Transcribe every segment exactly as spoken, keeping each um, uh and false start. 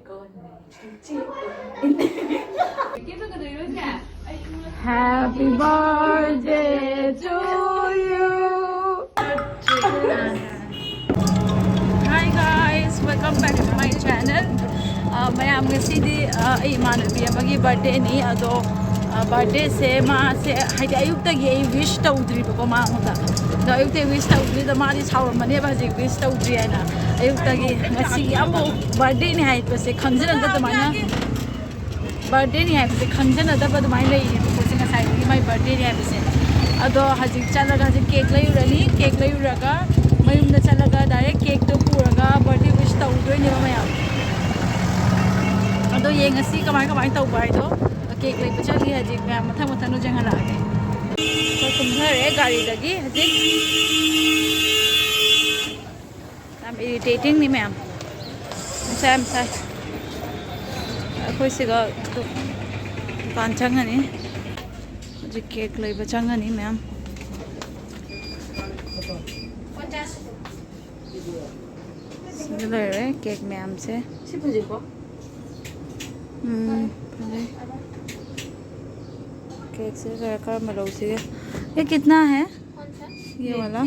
Happy birthday to you. Hi guys, welcome back to my channel. ꯑ, ꯃꯌꯥꯝ, ꯉꯁꯤꯗꯤ, ꯑ, ꯑꯩ ꯏꯃꯥꯟꯅꯕꯤ ꯑꯃꯒꯤ ꯕꯥꯔꯗꯦꯅꯤ꯫ ꯑꯗꯣ, ꯑ, ꯕꯥꯔꯗꯦꯁꯦ ꯃꯥꯁꯦ, ꯍꯥꯏꯗꯤ, ꯑꯌꯨꯛꯇꯒꯤ ꯑꯩ ꯋꯤꯁ ꯇꯧꯗ꯭ꯔꯤꯕꯀꯣ ꯃꯉꯣꯟꯗ꯫ ꯑꯗꯣ ꯑꯌꯨꯛꯇꯒꯤ ꯋꯤꯁ ꯇꯧꯗ꯭ꯔꯤꯗ ꯃꯥꯗꯤ ꯁꯥꯎꯔꯝꯃꯅꯦꯕ ꯍꯧꯖꯤꯛ ꯋꯤꯁ ꯇꯧꯗ꯭ꯔꯤ ꯍꯥꯏꯅ꯫ ꯑꯌꯨꯛꯇꯒꯤ ꯉꯁꯤꯒꯤ ꯑꯃꯨꯛ ꯕꯥꯔꯗꯦꯅꯤ ꯍꯥꯏꯕꯁꯦ ꯈꯪꯖꯅꯗ ꯑꯗꯨꯃꯥꯏꯅ ꯕꯥꯔꯗꯦꯅꯤ ꯍꯥꯏꯕꯁꯦ ꯈꯪꯖꯅꯗꯕ ꯑꯗꯨꯃꯥꯏꯅ ꯂꯩꯌꯦꯕꯀꯣ꯫ ꯁꯤ ꯉꯁꯥꯏꯗꯒꯤ ꯃꯥꯏ ꯕꯥꯔꯗꯦꯅꯤ ꯍꯥꯏꯕꯁꯦ꯫ ꯑꯗꯣ ꯍꯧꯖꯤꯛ ꯆꯠꯂꯒ ꯍꯧꯖꯤꯛ ꯀꯦꯛ ꯂꯩꯔꯨꯔꯅꯤ꯫ ꯀꯦꯛ ꯂꯩꯔꯨꯔꯒ ꯃꯌꯨꯝꯗ ꯆꯠꯂꯒ ꯗꯥꯏꯔꯦꯛ ꯀꯦꯛꯇꯣ ꯄꯨꯔꯒ ꯕꯥꯔꯗꯦ ꯋꯤꯁ ꯇꯧꯗꯣꯏꯅꯦꯕ ꯃꯌꯥꯝ꯫ ꯑꯗꯣ ꯌꯦꯡꯉꯁꯤ ꯀꯃꯥꯏ ꯀꯃꯥꯏꯅ ꯇꯧꯕ ꯍꯥꯏꯗꯣ꯫ ꯀꯦꯛ ꯂꯩꯕ ꯆꯠꯂꯤ ꯍꯧꯖꯤꯛ ꯃꯌꯥꯝ, ꯃꯊꯪ ꯃꯊꯪ ꯌꯦꯡꯍꯜꯂꯛꯑꯒꯦ꯫ ꯑꯩꯈꯣꯏ ꯀꯨꯝꯊꯔꯦ ꯒꯥꯔꯤꯗꯒꯤ ꯍꯧꯖꯤꯛ꯫ ꯌꯥꯝ ꯏꯔꯤꯇꯦꯇꯤꯡꯅꯤ ꯃꯌꯥꯝ꯫ ꯃꯁꯥ ꯃꯁꯥ꯫ ꯑꯩꯈꯣꯏ ꯁꯤꯒ ꯗꯨꯀꯥꯟ ꯆꯪꯉꯅꯤ꯫ ꯍꯧꯖꯤꯛ ꯀꯦꯛ ꯂꯩꯕ ꯆꯪꯉꯅꯤ ꯃꯌꯥꯝ꯫ ꯁꯤꯗ ꯂꯩꯔꯦ ꯀꯦꯛ ꯃꯌꯥꯝꯁꯦ꯫ ꯁꯤ ꯐꯖꯩꯀꯣ? ꯎꯝ, ꯐꯖꯩ꯫ ꯀꯦꯛꯁꯦ ꯀꯔꯝꯕ ꯂꯧꯁꯤꯒꯦ? ये कितना है? ये वाला?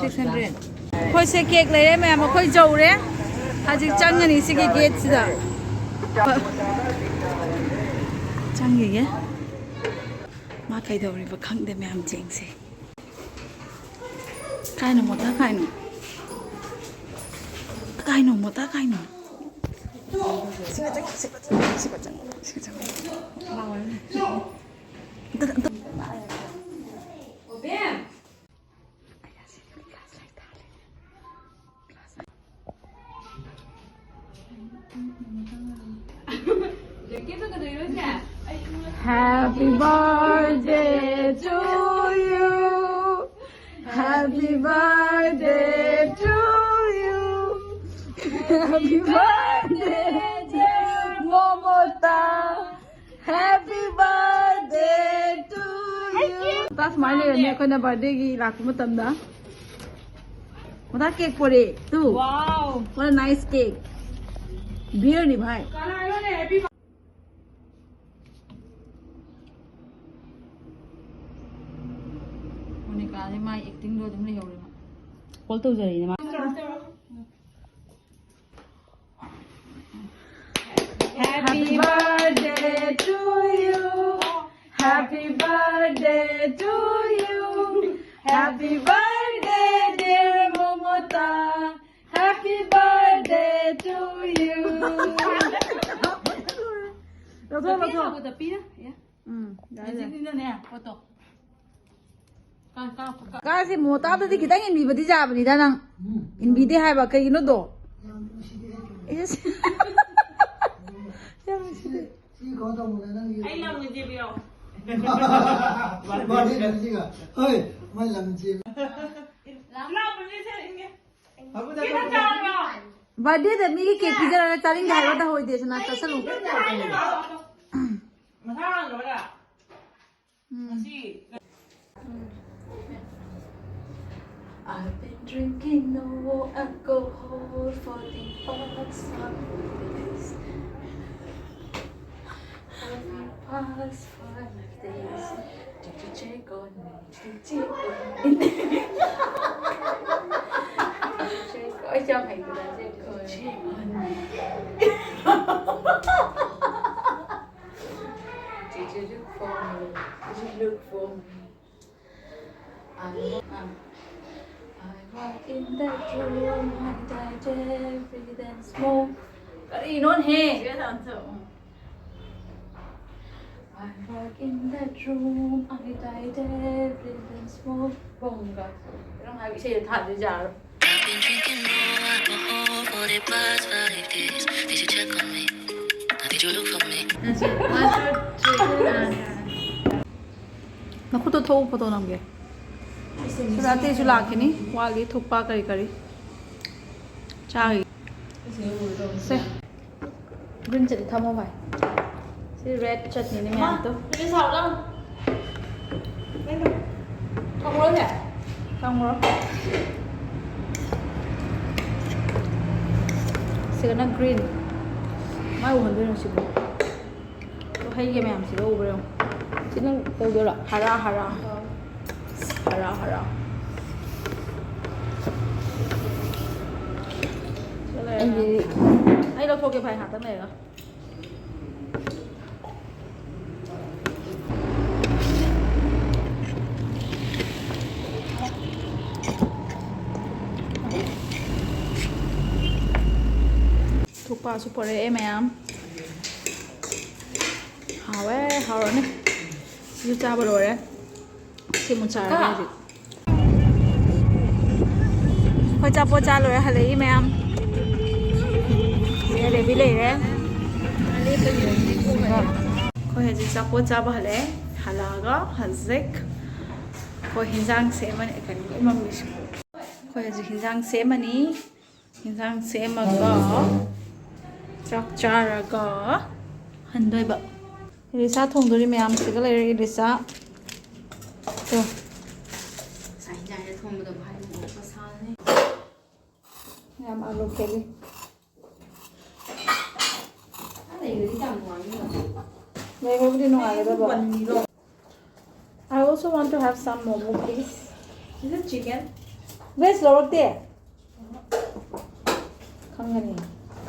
Six hundred. ꯑꯩꯈꯣꯏꯁꯦ ꯀꯦꯛ ꯂꯩꯔꯦ ꯃꯌꯥꯝ, ꯑꯩꯈꯣꯏ ꯌꯧꯔꯦ꯫ ꯍꯧꯖꯤꯛ ꯆꯪꯉꯅꯤ ꯁꯤꯒꯤ ꯒꯦꯠꯁꯤꯗ꯫ ꯆꯪꯈꯤꯒꯦ꯫ ꯃꯥ ꯀꯩꯗꯧꯔꯤꯕ ꯈꯪꯗꯦ ꯃꯌꯥꯝ ꯆꯦꯡꯁꯦ꯫ ꯀꯥꯏꯅꯣ ꯃꯣꯇꯥ ꯀꯥꯏꯅꯣ? ꯀꯥꯏꯅꯣ ꯃꯣꯇꯥ ꯀꯥꯏꯅꯣ? ꯁꯤꯒ ꯆꯪꯉꯣ, ꯁꯤꯒ ꯆꯪꯉꯣ, ꯁꯤꯒ ꯆꯪꯉꯣ, ꯁꯤꯒ ꯆꯪꯉꯣ꯫ ꯑꯝꯇ, ꯑꯝꯇ꯫ Happy birthday to you. Happy birthday to you. Happy birthday, dear Momota. Happy birthday to you. ꯁꯨꯃꯥꯏꯅ ꯂꯩꯔꯝꯃꯦ ꯑꯩꯈꯣꯏꯅ ꯕꯥꯔꯗꯦꯒꯤ ꯂꯥꯛꯄ ꯃꯇꯝꯗ꯫ ꯃꯣꯇꯥ ꯀꯦꯛ ꯄꯣꯔꯛꯑꯦ꯫ Too. Wow. What a nice cake. ꯕꯤꯌꯔꯅꯤ ꯚꯥꯏ꯫ ꯃꯣꯅꯤꯀꯥꯁꯦ ꯃꯥꯏ ꯑꯦꯛꯇꯤꯡꯗꯣ ꯑꯗꯨꯝ ꯂꯩꯍꯧꯔꯦ ꯃꯥ꯫ ꯀꯣꯜ ꯇꯧꯖꯔꯛꯏꯅꯦ ꯃꯥ꯫ Happy birthday to you. Happy birthday to you. Happy birthday, dear Momota. Happy birthday to you. ꯂꯧꯊꯣꯛ, ꯂꯧꯊꯣꯛ꯫ ꯎꯝ, ꯌꯥꯔꯦ, ꯌꯥꯔꯦ꯫ ꯀꯥꯁꯦ ꯃꯣꯇꯥꯗꯗꯤ ꯈꯤꯇꯪ ꯏꯟꯕꯤꯕꯗꯤ ꯌꯥꯕꯅꯤꯗ ꯅꯪ꯫ ꯏꯟꯕꯤꯗꯦ ꯍꯥꯏꯕ ꯀꯩꯒꯤꯅꯣꯗꯣ? ꯏꯁ꯫ ꯌꯥꯝ ꯅꯨꯡꯁꯤꯗꯦ꯫ ꯑꯩ ꯂꯝꯒꯤ ꯖꯦꯕꯤꯔꯣ? ꯕꯥꯔꯗꯦ ꯅꯨꯃꯤꯠꯁꯤꯒ꯫ ꯍꯣꯏ, ꯃꯥꯏ ꯂꯝ ꯖꯦꯕꯤ꯫ ꯂꯥꯛꯄꯁꯦ ꯁꯦ ꯏꯟꯒꯦ꯫ ꯕꯥꯔꯗꯦꯗ ꯃꯤꯒꯤ ꯀꯦꯛ ꯄꯤꯖꯔꯒ ꯆꯥꯅꯤꯡꯗꯦ ꯍꯥꯏꯕ ꯇꯧꯍꯣꯏꯗꯦ ꯁꯅꯥ ꯆꯥꯁꯜꯂꯨ꯫ ꯃꯁꯥ ꯉꯝꯗꯕꯗ꯫ ꯎꯝ꯫ ꯉꯁꯤ I've been drinking no alcohol for the past five days. For the past five days. Did you check on me? Did you check on me? Did you check? ꯑꯩꯁꯨ ꯌꯥꯝ ꯍꯩꯇꯦꯗ, check on me. Check on me. Did you look for me? Did you look for me? I walk, uh, I walk in that room, I die every then smoke. ꯀꯔꯤꯅꯣꯅꯦꯍꯦ? I walk in that room, I die every then smoke. ꯕꯣꯝꯒ꯫ ꯀꯩꯅꯣꯝ ꯍꯥꯏꯕ ꯏꯁꯩꯗꯣ ꯊꯥꯗꯣꯏ ꯖꯥꯠꯂꯣ? I've been drinking no alcohol for the past five days. Did you check on me? Now, did you look for me? ꯅꯈꯨꯠꯇꯣ ꯊꯣꯛꯎ, photo ꯅꯝꯒꯦ꯫ ꯁꯤꯗ ꯑꯇꯩꯁꯨ ꯂꯥꯛꯈꯤꯅꯤ, ꯋꯥꯠꯂꯤ ꯊꯨꯞꯄ ꯀꯔꯤ ꯀꯔꯤ ꯆꯥꯈꯤ꯫ ꯁꯦ꯫ Green chilli ꯊꯝꯃꯣ ꯚꯥꯏ꯫ ꯁꯤ red chutneyꯅꯤ ꯃꯌꯥꯝꯗꯣ꯫ ꯊꯝꯈ꯭ꯔꯣꯁꯦ꯫ ꯊꯝꯈ꯭ꯔꯣ꯫ ꯁꯤꯒꯅ green꯫ ꯃꯥꯏ ꯎꯍꯟꯗꯣꯏꯅꯣ ꯁꯤꯕꯨ? ꯍꯩꯒ ꯃꯌꯥꯝꯁꯤꯒ ꯎꯕ꯭ꯔꯥ ꯌꯦꯡꯉꯣ꯫ ꯁꯤ ꯅꯪ ꯇꯧꯗꯣꯏꯔꯣ? ꯍꯔꯥ, ꯍꯔꯥ꯫ ꯍꯔꯥ, ꯍꯔꯥ꯫ ꯑꯩꯗꯤ ꯑꯩ ꯂꯧꯊꯣꯛꯀꯦ ꯚꯥꯏ, ꯉꯥꯛꯇꯪ ꯂꯩꯔꯒ꯫ ꯊꯨꯛꯄꯥꯁꯨ ꯄꯣꯔꯛꯑꯦ ꯃꯌꯥꯝ꯫ ꯍꯥꯎꯋꯦ, ꯍꯥꯎꯔꯅꯤ꯫ ꯁꯤꯁꯨ ꯆꯥꯕ ꯂꯣꯏꯔꯦ꯫ ꯁꯤ ꯑꯃꯨꯛ ꯆꯥꯔꯒꯦ ꯍꯧꯖꯤꯛ꯫ ꯑꯩꯈꯣꯏ ꯑꯆꯥꯄꯣꯠ ꯆꯥ ꯂꯣꯏꯔꯦ, ꯍꯜꯂꯛꯏ ꯃꯌꯥꯝ꯫ ꯁꯤꯗ ꯔꯦꯕꯤ ꯂꯩꯔꯦ꯫ ꯑꯩꯈꯣꯏ ꯍꯧꯖꯤꯛ ꯑꯆꯥꯄꯣꯠ ꯆꯥꯕ ꯍꯜꯂꯛꯑꯦ꯫ ꯍꯜꯂꯛꯑꯒ ꯍꯧꯖꯤꯛ ꯑꯩꯈꯣꯏ ꯍꯤꯟꯖꯥꯡ ꯁꯦꯝꯃꯅꯤ꯫ ꯀꯩꯅꯣ ꯂꯣꯏ ꯃꯝꯃꯤꯁꯤꯕꯣ? ꯑꯩꯈꯣꯏ ꯍꯧꯖꯤꯛ ꯍꯤꯟꯖꯥꯡ ꯁꯦꯝꯃꯅꯤ꯫ ꯍꯤꯟꯖꯥꯡ ꯁꯦꯝꯃꯒ ꯆꯥꯛ ꯆꯥꯔꯒ ꯍꯟꯗꯣꯏꯕ꯫ ꯏꯂꯤꯁꯥ ꯊꯣꯡꯗꯣꯔꯤ ꯃꯌꯥꯝ꯫ ꯁꯤꯒ ꯂꯩꯔꯦ ꯏꯂꯤꯁꯥ꯫ ꯇꯣ꯫ ꯉꯁꯥꯏ ꯍꯤꯟꯖꯥꯡꯁꯦ ꯊꯣꯡꯕꯗ ꯚꯥꯏ ꯃꯣꯔꯣꯛꯀ ꯁꯥꯕꯅꯦ꯫ ꯌꯥꯝ ꯑꯥꯂꯨ ꯈꯦꯠꯂꯤ꯫ ꯂꯩꯕꯗꯤ ꯌꯥꯝ ꯅꯨꯡꯉꯥꯏꯅꯤ꯫ ꯂꯩꯕꯕꯨꯗꯤ ꯅꯨꯡꯉꯥꯏꯒꯗꯕ꯫ ꯕꯟ ꯃꯤꯗꯣ꯫ I also want to have some momo, please. Is it chicken? Veg ꯂꯧꯔꯛꯇꯦ? ꯈꯪꯒꯅꯤ꯫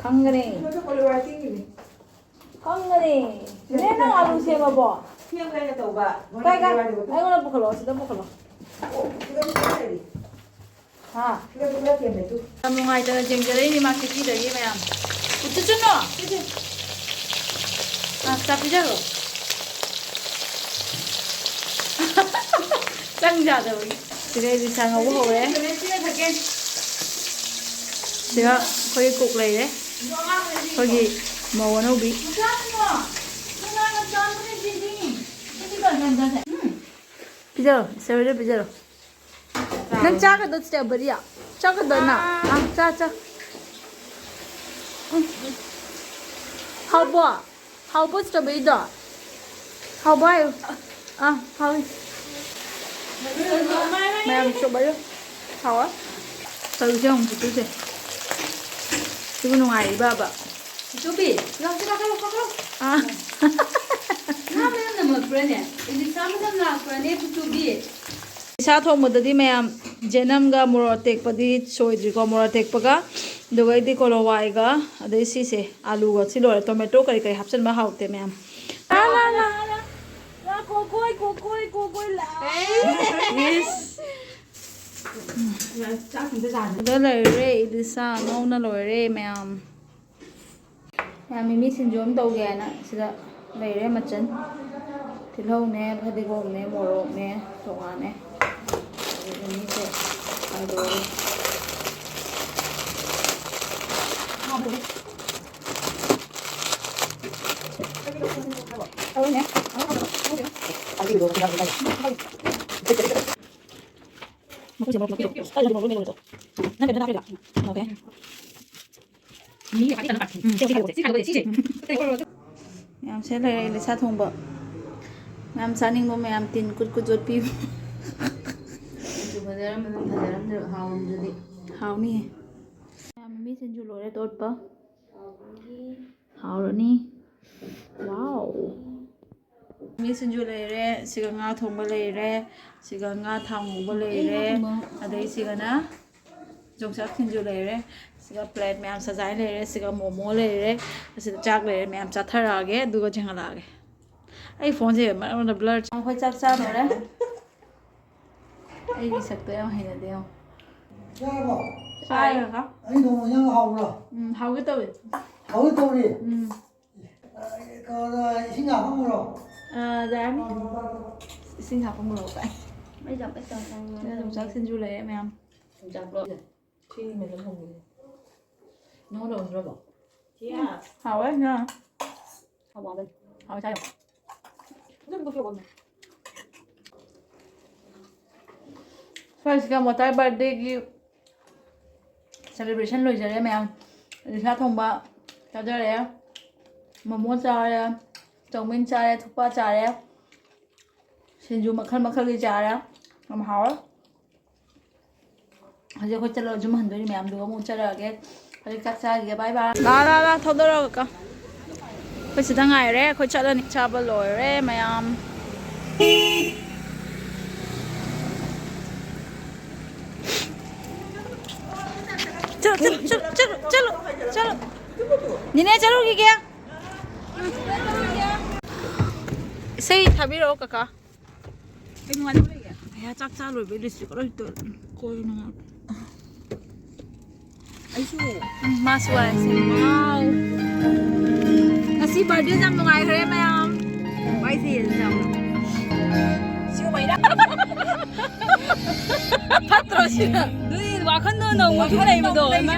ꯈꯪꯒꯅꯤ꯫ ꯃꯗꯨ ꯀꯣꯂꯤ ꯋꯥꯏꯇꯤꯡꯒꯤꯅꯤ꯫ ꯈꯪꯒꯅꯤ꯫ ꯅꯦ, ꯅꯪ ꯑꯥꯂꯨ ꯁꯦꯝꯃꯕꯣ? ꯁꯦꯝꯒꯦ ꯍꯥꯏꯅ ꯇꯧꯕ꯫ ꯀꯥꯏ, ꯀꯥꯏ? ꯑꯩꯉꯣꯟꯗ ꯄꯨꯈꯠꯂꯛꯑꯣ, ꯁꯤꯗ ꯄꯨꯈꯠꯂꯛꯑꯣ꯫ ꯑꯣ, ꯁꯤꯗ ꯄꯨꯈꯠꯂꯛꯑꯣ꯫ ꯍꯥ? ꯁꯤꯗ ꯄꯨꯈꯠꯂꯛꯀꯦ, ꯃꯦꯇꯨ꯫ ꯌꯥꯝ ꯅꯨꯡꯉꯥꯏꯇꯅ ꯆꯦꯟꯖꯔꯛꯏꯅꯦ ꯃꯥ ꯈꯦꯇꯤꯗꯒꯤ ꯃꯌꯥꯝ꯫ ꯎꯠꯇꯨ ꯆꯨꯅꯣ! ꯁꯤꯁꯦ꯫ ꯑꯥ, ꯆꯥ ꯄꯤꯖꯔꯣ꯫ ꯆꯪ ꯌꯥꯗꯕꯒꯤ꯫ ꯁꯤꯗ ꯑꯩꯗꯤ ꯆꯥ ꯉꯧꯕ ꯍꯧꯔꯦ꯫ ꯁꯤꯅ ꯊꯛꯀꯦ꯫ ꯁꯤꯗ ꯑꯩꯈꯣꯏꯒꯤ ꯀꯨꯛ ꯂꯩꯔꯦ꯫ ꯑꯩꯈꯣꯏꯒꯤ ꯃꯧ ꯑꯅꯧꯕꯤ꯫ ꯄꯤꯖꯔꯣ, ꯁꯤꯁꯇꯔ ꯍꯣꯏꯗ ꯄꯤꯖꯔꯣ꯫ ꯅꯪ ꯆꯥꯒꯗ꯭ꯔꯣ ꯁꯤꯗ, ꯕꯔꯤꯌꯥ? ꯆꯥꯒꯗ꯭ꯔꯣ ꯅꯪ? ꯑꯥ, ꯆꯥ, ꯆꯥ꯫ ꯎꯝ꯫ ꯍꯥꯎꯕ꯭ꯔꯣ? ꯍꯥꯎꯕ꯭ꯔꯣ strawberryꯗꯣ? ꯍꯥꯎꯕ꯭ꯔꯣ ꯍꯥꯏꯌꯨ꯫ ꯑꯥ, ꯍꯥꯎꯋꯤ꯫ ꯃꯌꯥꯝ strawberry ꯍꯥꯎꯋꯦ꯫ ꯇꯧꯔꯤꯁꯦ ꯌꯦꯡꯉꯨ, ꯆꯤꯠꯇꯨꯁꯦ꯫ ꯁꯤꯕꯨ ꯅꯨꯡꯉꯥꯏꯔꯤꯕꯕ? ꯄꯨꯆꯨꯕꯤ, ꯂꯥꯛꯁꯤ, ꯀꯥꯈꯠꯂꯣ, ꯀꯥꯈꯠꯂꯣ꯫ ꯑꯥ꯫ ꯉꯥ ꯃꯅꯝ ꯅꯝꯃꯛꯄ꯭ꯔꯅꯦ? ꯏꯂꯤꯁꯥ ꯃꯅꯝ ꯂꯥꯛꯄ꯭ꯔꯅꯦ, ꯄꯨꯆꯨꯕꯤ? ꯏꯁꯥ ꯊꯣꯡꯕꯗꯗꯤ ꯃꯌꯥꯝ ꯖꯦꯅꯝꯒ ꯃꯣꯔꯣꯛ ꯑꯇꯦꯛꯄꯗꯤ ꯁꯣꯏꯗ꯭ꯔꯤꯀꯣ, ꯃꯣꯔꯣꯛ ꯑꯇꯦꯛꯄꯒ, ꯑꯗꯨꯒ ꯑꯩꯗꯤ ꯀꯣꯂꯣꯋꯥꯏꯒ, ꯑꯗꯩ ꯁꯤꯁꯦ ꯑꯥꯂꯨꯒ, ꯁꯤ ꯂꯣꯏꯔꯦ꯫ ꯇꯣꯃꯦꯇꯣ ꯀꯔꯤ ꯀꯔꯤ ꯍꯥꯞꯆꯤꯟꯕ ꯍꯥꯎꯇꯦ ꯃꯌꯥꯝ꯫ ꯂꯥ, ꯂꯥ, ꯂꯥ꯫ ꯂꯥ, ꯀꯣꯀꯣꯏ, ꯀꯣꯀꯣꯏ, ꯀꯣꯀꯣꯏ, ꯂꯥ꯫ ꯏꯁ꯫ ꯆꯥꯛ ꯑꯝꯇ ꯆꯥꯗ꯭ꯔꯤ꯫ ꯑꯗ ꯂꯩꯔꯦ, ꯏꯂꯤꯁꯥ ꯉꯧꯅ ꯂꯣꯏꯔꯦ ꯃꯌꯥꯝ꯫ ꯃꯌꯥꯝ ꯃꯤꯃꯤ ꯁꯤꯡꯖꯨ ꯑꯃ ꯇꯧꯒꯦ ꯍꯥꯏꯅ ꯁꯤꯗ ꯂꯩꯔꯦ ꯃꯆꯜ꯫ ꯇꯤꯜꯍꯧꯅꯦ, ꯐꯗꯤꯒꯣꯝꯅꯦ, ꯃꯣꯔꯣꯛꯅꯦ, ꯆꯣꯉꯥꯅꯦ꯫ ꯑꯗꯒꯤ ꯃꯤꯃꯤꯁꯦ ꯀꯥꯏꯗꯧꯔꯦ꯫ ꯃꯀꯨꯁꯦ ꯃꯔꯨ ꯄꯤꯔꯛꯑꯣ꯫ ꯅꯪ ꯀꯩꯅꯣ ꯍꯥꯞꯄꯤꯔꯣ? Okay꯫ ꯃꯌꯥꯝꯁꯦ ꯂꯩꯔꯦ, ꯏꯂꯤꯁꯥ ꯊꯣꯡꯕ꯫ ꯃꯌꯥꯝ ꯆꯥꯅꯤꯡꯕ ꯃꯌꯥꯝ ꯇꯤꯟ ꯀꯨꯠ ꯀꯨꯠ ꯌꯣꯠꯄꯤꯌꯨ꯫ ꯃꯆꯨ ꯐꯖꯔꯝꯕꯗꯣ ꯐꯖꯔꯝꯗ꯭ꯔꯦ, ꯍꯥꯎꯔꯝꯗ꯭ꯔꯗꯤ꯫ ꯍꯥꯎꯅꯤꯌꯦ꯫ ꯃꯌꯥꯝ ꯃꯤꯃꯤ ꯁꯤꯡꯖꯨ ꯂꯣꯏꯔꯦ ꯇꯣꯠꯄ꯫ ꯍꯥꯎꯔꯅꯤ꯫ Wow꯫ ꯃꯤ ꯁꯤꯡꯖꯨ ꯂꯩꯔꯦ, ꯁꯤꯒ ꯉꯥ ꯊꯣꯡꯕ ꯂꯩꯔꯦ, ꯁꯤꯒ ꯉꯥ ꯊꯥꯎ ꯉꯧꯕ ꯂꯩꯔꯦ, ꯑꯗꯩ ꯁꯤꯒꯅ ꯌꯣꯡꯆꯥꯛ ꯁꯤꯡꯖꯨ ꯂꯩꯔꯦ, ꯁꯤꯒ ꯄ꯭ꯂꯦꯠ ꯃꯌꯥꯝ ꯁꯖꯥꯏ ꯂꯩꯔꯦ, ꯁꯤꯒ ꯃꯣꯃꯣ ꯂꯩꯔꯦ, ꯑꯁꯤꯗ ꯆꯥꯛ ꯂꯩꯔꯦ꯫ ꯃꯌꯥꯝ ꯆꯥꯊꯔꯛꯑꯒꯦ, ꯑꯗꯨꯒ ꯆꯦꯟꯈꯠꯂꯛꯑꯒꯦ꯫ ꯑꯩ ꯐꯣꯟꯁꯦ ꯃꯔꯛ ꯃꯔꯛꯇ ꯕ꯭ꯂꯔ꯫ ꯑꯩꯈꯣꯏ ꯆꯥꯛ ꯆꯥ ꯂꯣꯏꯔꯦ꯫ ꯑꯩꯒꯤ ꯁꯛꯇꯣ ꯌꯥꯝ ꯍꯩꯅꯗꯦ ꯌꯦꯡꯉꯣ꯫ ꯆꯥꯔꯕꯣ? ꯆꯥꯔꯦ꯫ ꯀꯀꯥ꯫ ꯑꯩ ꯊꯣꯡꯕ ꯏꯟꯖꯥꯡ ꯍꯥꯎꯕ꯭ꯔꯣ? ꯎꯝ, ꯍꯥꯎꯒꯦ ꯇꯧꯋꯦ꯫ ꯍꯥꯎꯒꯦ ꯇꯧꯔꯤ? ꯎꯝ꯫ ꯑ, ꯀꯩꯅꯣꯗ, ꯏꯁꯤꯡ ꯍꯥꯞꯄꯝꯃꯨꯔꯣ? ꯑ, ꯌꯥꯔꯅꯤ꯫ ꯏꯁꯤꯡ ꯍꯥꯞꯄꯝꯃꯨꯔꯣ ꯀꯥꯏ꯫ ꯃꯩ ꯆꯥꯛ ꯃꯩ ꯆꯥꯛ ꯆꯥꯛ ꯌꯣꯡꯆꯥꯛ ꯁꯤꯡꯖꯨ ꯂꯩꯔꯦ ꯃꯌꯥꯝ꯫ ꯌꯣꯡꯆꯥꯛꯂꯣ? ꯁꯤ ꯃꯦꯗꯥꯝ ꯊꯣꯡꯕꯤꯁꯦ꯫ ꯅꯉꯣꯟꯗ ꯑꯣꯟꯗ꯭ꯔꯕꯣ? ꯍꯥꯎꯋꯦ ꯉꯥ꯫ ꯍꯥꯎꯋꯦ ꯆꯥꯏꯌꯣ꯫ ꯁ꯭ꯋꯥꯏꯁꯤꯒ ꯃꯣꯇꯥꯏ ꯕꯥꯔꯗꯦꯒꯤ celebration ꯂꯣꯏꯖꯔꯦ ꯃꯌꯥꯝ꯫ ꯏꯂꯤꯁꯥ ꯊꯣꯡꯕ ꯆꯥꯖꯔꯦ, ꯃꯣꯃꯣ ꯆꯥꯔꯦ, ꯆꯧꯃꯤꯟ ꯆꯥꯔꯦ, ꯊꯨꯛꯄꯥ ꯆꯥꯔꯦ, ꯁꯤꯡꯖꯨ ꯃꯈꯜ ꯃꯈꯜꯒꯤ ꯆꯥꯔꯦ꯫ ꯌꯥꯝ ꯍꯥꯎꯋꯦ꯫ ꯍꯧꯖꯤꯛ ꯑꯩꯈꯣꯏ ꯆꯠꯂꯒ ꯌꯨꯝ ꯍꯟꯗꯣꯏꯅꯤ ꯃꯌꯥꯝꯗꯨꯒ ꯑꯃꯨꯛ ꯆꯠꯂꯛꯑꯒꯦ꯫ ꯍꯧꯖꯤꯛ ꯆꯥꯛ ꯆꯥꯈꯤꯒꯦ, ꯕꯥꯏ ꯕꯥꯏ꯫ ꯂꯥ ꯂꯥ ꯂꯥ ꯊꯧꯗꯣꯔꯛꯑꯣ ꯀꯀꯥ꯫ ꯑꯩꯈꯣꯏ ꯁꯤꯗ ꯉꯥꯏꯔꯦ, ꯑꯩꯈꯣꯏ ꯆꯠꯂꯅꯤ꯫ ꯆꯥꯕ ꯂꯣꯏꯔꯦ ꯃꯌꯥꯝ꯫ ꯆꯠꯂꯣ, ꯆꯠꯂꯣ, ꯆꯠꯂꯣ, ꯆꯠꯂꯣ, ꯆꯠꯂꯣ, ꯆꯠꯂꯣ꯫ ꯅꯤꯅꯦ, ꯆꯠꯂꯨꯈꯤꯒꯦ꯫ ꯏꯁꯩ ꯊꯥꯕꯤꯔꯛꯑꯣ ꯀꯀꯥ꯫ ꯀꯩ ꯅꯨꯡꯉꯥꯏꯇꯕ ꯂꯩꯒꯦ? ꯑꯌꯥ, ꯆꯥꯛ ꯆꯥ ꯂꯣꯏꯕꯩ ꯂꯤꯞꯁꯇꯤꯛ ꯂꯣꯏ ꯇꯣ-, ꯀꯣꯏ ꯅꯨꯡꯉꯥꯏ꯫ ꯑꯩꯁꯨ꯫ ꯎꯝ, ꯃꯥꯁꯨ ꯋꯥꯏ ꯁꯦ꯫ ꯋꯥꯎ꯫ ꯉꯁꯤ ꯕꯥꯔꯗꯦꯁꯦ ꯌꯥꯝ ꯅꯨꯡꯉꯥꯏꯈ꯭ꯔꯦ ꯃꯌꯥꯝ꯫ ꯋꯥꯏ ꯁꯦ ꯌꯦꯟꯁꯦ ꯌꯥꯝꯅ꯫ ꯁꯤꯒꯨꯝꯕꯩꯅ꯫ ꯐꯠꯇ꯭ꯔꯣ ꯁꯤꯅ? ꯅꯣꯏ ꯋꯥꯈꯜꯗꯣ ꯅꯧꯅ ꯊꯣꯛꯂꯛꯏꯕꯗꯣ, ꯏꯃꯥ꯫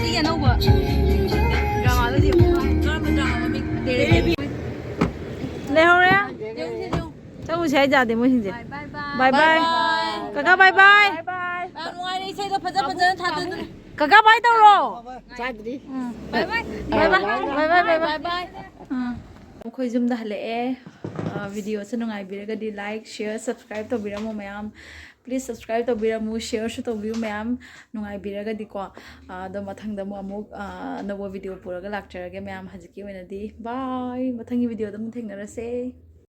ꯁꯤꯒꯤ ꯑꯅꯧꯕ ꯗ꯭ꯔꯃꯥꯗꯣ ꯌꯦꯡꯉꯨ꯫ ꯀꯔꯝꯕ ꯗ꯭ꯔꯃꯥ ꯃꯃꯤꯡ? ꯂꯩꯍꯧꯔꯦ꯫ ꯆꯪꯉꯨꯁꯦ ꯍꯥꯏ ꯌꯥꯗꯦ ꯃꯣꯏꯁꯤꯡꯁꯦ꯫ ꯕꯥꯏ ꯕꯥꯏ꯫ ꯕꯥꯏ ꯕꯥꯏ꯫ ꯀꯀꯥ ꯕꯥꯏ ꯕꯥꯏ꯫ ꯌꯥꯝ ꯅꯨꯡꯉꯥꯏꯔꯦ, ꯏꯁꯩꯗꯣ ꯐꯖ ꯐꯖꯅ ꯊꯥꯗꯣꯛꯑꯦ꯫ ꯀꯀꯥ ꯕꯥꯏ ꯇꯧꯔꯣ꯫ ꯆꯥꯗ꯭ꯔꯤ꯫ ꯎꯝ꯫ ꯕꯥꯏ ꯕꯥꯏ꯫ ꯕꯥꯏ ꯕꯥꯏ꯫ ꯕꯥꯏ ꯕꯥꯏ꯫ ꯎꯝ꯫ ꯑꯩꯈꯣꯏ ꯌꯨꯝꯗ ꯍꯜꯂꯛꯑꯦ꯫ ꯑ, ꯚꯤꯗꯤꯑꯣꯁꯦ ꯅꯨꯡꯉꯥꯏꯕꯤꯔꯒꯗꯤ like, share, subscribe ꯇꯧꯕꯤꯔꯝꯃꯣ ꯃꯌꯥꯝ꯫ Please subscribe ꯇꯧꯕꯤꯔꯝꯃꯨ, shareꯁꯨ ꯇꯧꯕꯤꯌꯨ ꯃꯌꯥꯝ꯫ ꯅꯨꯡꯉꯥꯏꯕꯤꯔꯒꯗꯤꯀꯣ꯫ ꯑ, ꯑꯗꯣ ꯃꯊꯪꯗ ꯑꯃꯨꯛ, ꯑꯃꯨꯛ, ꯑ, ꯑꯅꯧꯕ ꯚꯤꯗꯤꯑꯣ ꯄꯨꯔꯒ ꯂꯥꯛꯆꯔꯒꯦ ꯃꯌꯥꯝ꯫ ꯍꯧꯖꯤꯛꯀꯤ ꯑꯣꯏꯅꯗꯤ bye꯫ ꯃꯊꯪꯒꯤ ꯚꯤꯗꯤꯑꯣꯗ ꯑꯃꯨꯛ ꯊꯦꯡꯅꯔꯁꯦ꯫